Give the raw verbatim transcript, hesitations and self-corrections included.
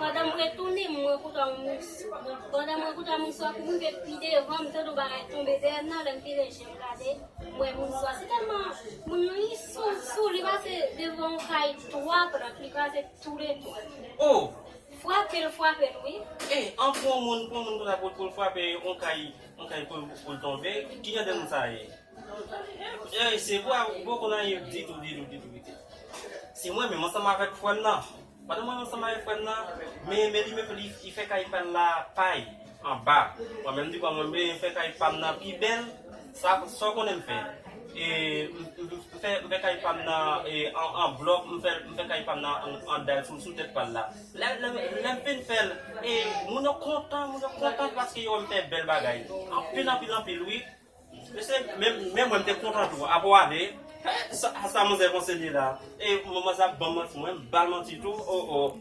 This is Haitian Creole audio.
Pandan m retounen, m wè koutwa moun, pandan m wè koutwa moun swa kouri rive pi devan, m tande yon bagay tonbe dèyè m nan, lè m vire je m gade, m wè moun swa. Se tèlman moun nan li sou, sou, li pase devan yon kay twa plank, li kraze toulède. Oh! Frape l, frape l, wi. Eh, an pran moun, pran moun konsa pou, pou l frape yon kay, yon kay pou, pou l tonbe. Ki jan de moun sa ye? Eh, se vre, ou poko nan ye ditou, ditou, ditou, ditou. Si mwen menm ansanm avèk frè m nan, pandan mwen ansanm avèk frè m nan, men, men li menm li, li fè kay pa l la pay anba. Mwen menm di kwa mwen men fè kay pa m nan pi bèl, sa, sa w konnen m fè. E m, m, m fè, m fè kay pa m nan e, an, an blòk, m fè, m fè kay pa m nan an, an dal sou, sou tèt pa l la. Lè, lè, lè m fin fè l, e moun yo kontan, moun yo kontan paske yo wè m fè bèl bagay. Anpil, anpil, anpil, wi. Mesye, menm, menm mwen m te kontan tou. Apre w ale, sa, sa manzè panse li la. E manzè ap ban m manti, mwen m ba l manti tou. Oh, oh.